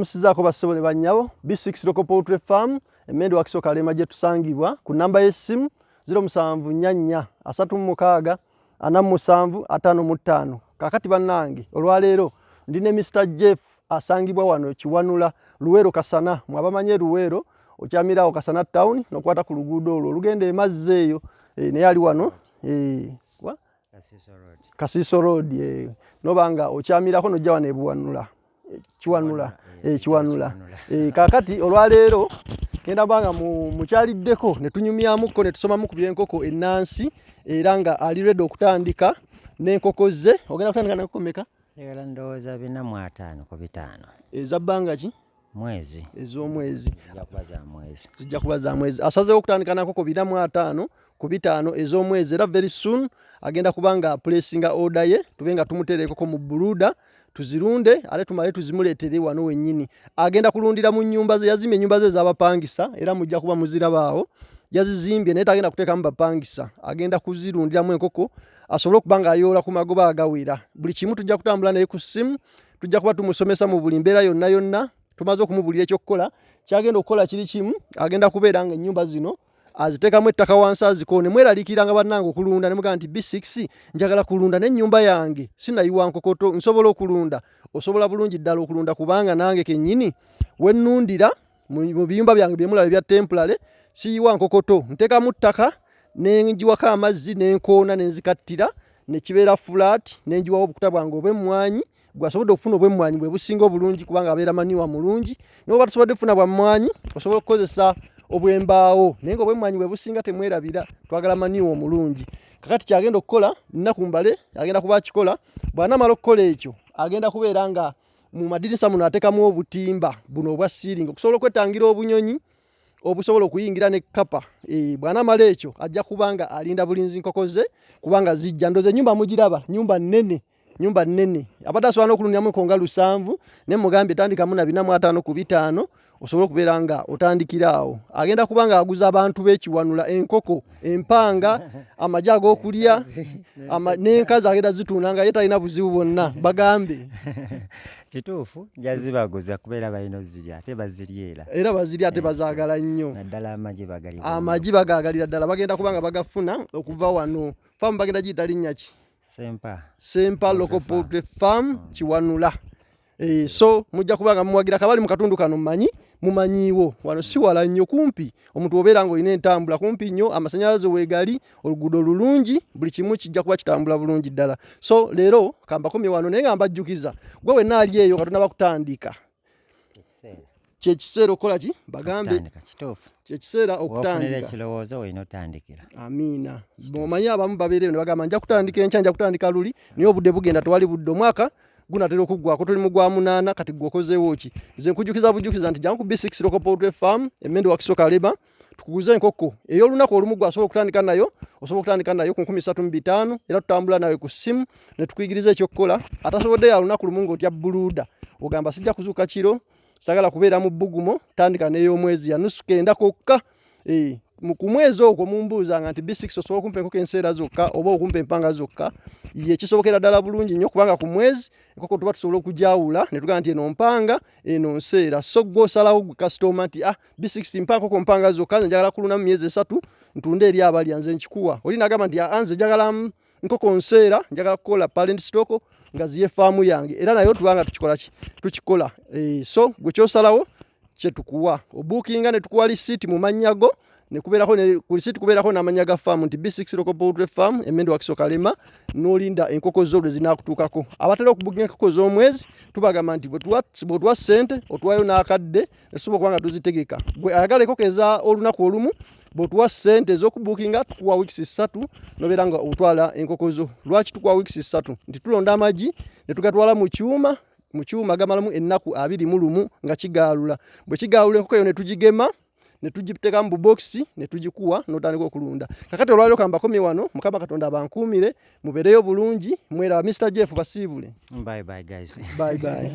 Mbalamusizaako bassebo ne bannyabo. B6 Local Poultry Farm Emmende, Wakiso, Kalema gye tusangibwa ku namba y'essimu 0744 36 47 55. Kakati bannange, olwaleero ndi ne Mr Jeff, asangibwa wano Kiwanula, Luweero, Kasana. Mwabamanye Luweero, okyamirawo Kasana Town nokwata ku luguudo olwo olugenda emazzi eyo, naye ali wano Kasiiso Road, noba nga okyamirako nojja wano ebuwanula Kiwanula, Kiwanula. Kakati olwaleero genda banga mukyaliddeko ne tunyumyamukko ne tusomamu ku byenkoko ennansi, era nga ali ready okutandika n'enkoko ze. Ogenda kutandika n'enkoko meka? Njagala ndowooza 450 ku 500. Eza bbanga ki? Mwezi. Ez'omwezi. Zijja kuba za mwezi. Zijja kuba za mwezi. Asazeewo okutandika n'enkoko 450 ku 500 ez'omwezi, era very soon agenda kuba nga aplacinga order ye, tube nga tumuteera enkoko mu brooder, tuzirunde ate tumale tuzimuleetere wano wennyini. Agenda kulundira mu nnyumba ze yazimbye, ennyumba ze ez'abapangisa, era mujja kuba muzirabaawo. Yazizimbye naye tagenda kuteekamu bapangisa, agenda kuzirundiramu enkoko asobole okuba ng'ayoola ku magoba agawera. Buli kimu tujja kutambula naye ku ssimu, tujja kuba tumusomesa mu buli mbeera yonna yonna. Tumaze okumubuulira ekyokukola. Kyagenda okukola kiri kimu, agenda kubeera nga ennyumba zino aziteekamu ettaka wansi, azikoone. Mweraliikiranga bannange okulunda ne mugamba nti B6, njagala kulunda n'ennyumba yange sinayiwa nkokoto, nsobola okulunda? Osobola bulungi ddala okulunda, kubanga nange kennyini wennundira mu biyumba byange byemulaba ebya temporary, siyiwa nkokoto, nteekamu ttaka nenjiwako amazzi nenkoona nenzikattira nekibeera flat, nenjiwawo obukuta bwange obw'emmwanyi. Gwasobodde okufuna obw'emmwanyi bwe businga obulungi, kubanga abeera manure mulungi. Naye oba tosobodde kufuna bwa mmwanyi, osobola okukozesa obw'embaawo, naye nga obw'emmwanyi bwe businga. Temwerabira, twagala manure omulungi. Kakati kyagenda okukola nnaku mbale, agenda kuba akikola. Bw'anaamala okukola ekyo, agenda kubeera nga mu madirisa muno ateekamu obutimba buno obwa ceiling okusobola okwetangira obunyonyi obusobola okuyingira ne kapa. Bw'anaamala ekyo, ajja kuba nga alinda bulinzi nkoko ze kubanga zijja. Ndowooza ennyumba mugiraba, nyumba nnene, nyumba nnene. Abadde asobola n'okulundiramu nga 70, naye mugambye tandikamu na 450 ku 500 osobole okubeera nga otandikira awo. Agenda kuba nga aguza abantu b'ekiwanula enkoko empanga, amagi ag'okulya, n'enkazi agenda zitunda nga ye talina buzibu bwonna. Bagambe. Kituufu, njazibaguza kubeera balina ozirya, ate bazirya era. Era bazirya ate bazaagala nnyo. Naddala amagi bagalira. Amagi bagaagalira ddala. Bagenda kuba nga bagafuna okuva wano. Faamu bagenda giyita linnya ki? Sempa. Sempa Local Poultry Farm, Kiwanula. So mujja kuba nga muwagira kabali mu katundu kano. Mmanyi mumanyiiwo wano, si wala nnyo, kumpi. Omuntu obeera ng'olina entambula kumpi nnyo, amasanyalaze weegali, oluguudo lulungi, buli kimu kijja kuba kitambula bulungi ddala. So leero kambakomye wano, naye nga mbajjukiza, gwe wenna ali eyo nga tonaba kutandika, kyekiseera okukola ki? Bagambe. Kituufu. Kyekiseera Wofunira okutandika. ekirowoozo, olina otandikira. Amiina. Omanyi abamu babeereyo ne bagamba, nja kutandika enkya, nja kutandika luli, naye obudde bugenda, tewali budde. Omwaka gunatera okuggwako, tuli mu gwa munaana. Kati gwe okozeewo ki? Nze nkujjukiza bujjukiza nti jangu ku B6 Local Poultry Farm, Emmende, Wakiso, Kalema, tukuguze enkoko ey'olunaku olumu. Gwe asobola okutandika nayo, osobola okutandika nayo ku 35,000, era tutambula nawe ku ssimu ne tukuyigiriza ekyokukola. Atasobodde ya lunaku lumu ng'otya brooder, ogamba sijja kuzuuka kiro, sagala kubeera mu bbugumo, tandika n'ey'omwezi ya nusu kenda kokka. Ku mwezi ogwo mumbuuzanga nti B6, osobola okumpa enkoko enseera zokka oba okumpa empanga zokka? Ye, kisobokera ddala bulungi nnyo, kubanga ku mwezi enkoko tuba tusobola okugyawula ne tugamba nti eno mpanga, eno nseera. So gwe osalawo, gwe kasitoma, nti ah, B6, mpa nkoko mpanga zokka, nze njagala kulunda mu myezi 3 ntunde eri abalya, nze nkikuwa. Oli nagamba nti aa, nze njagala nkoko nseera, njagala kukola parent stock nga ziye faamu yange, era nayo tubanga tukikola ki? Tukikola. So gwe kyosalawo kyetukuwa. Obookinga ne tukuwa receipt mu mannya go, ne kubeerako ne ku receipt kubeerako n'amannya ga faamu nti B6 Local Poultry Farm, Emmende, Wakiso, Kalema, n'olinda enkoko zo lwe zinaakutuukako. Abatera okubookinga enkoko z'omwezi tubagamba nti bw'otuwa ssente, otuwayo n'akadde ne tusobola okuba nga tuzitegeka. Gwe ayagala enkoko eza olunaku olumu, bw'otuwa ssente ez'okubookinga, tukuwa weeks 3 nobeera nga otwala enkoko zo. Lwaki tukuwa weeks 3? Nti tulonda amagi ne tugatwala mu kyuma. Mu kyuma gamalamu ennaku 21 nga kigaalula. Bwe kigaalula, enkoko eyo ne tugigema ne tugiteeka mu bubokisi ne tugikuwa n'otandika okulunda. Kakati olwaliro kambakomye wano. Mukama Katonda abankuumire, mubeereyo bulungi, mweraba. Mr Jeff, basiibule. Bye bye, guys. Bye bye.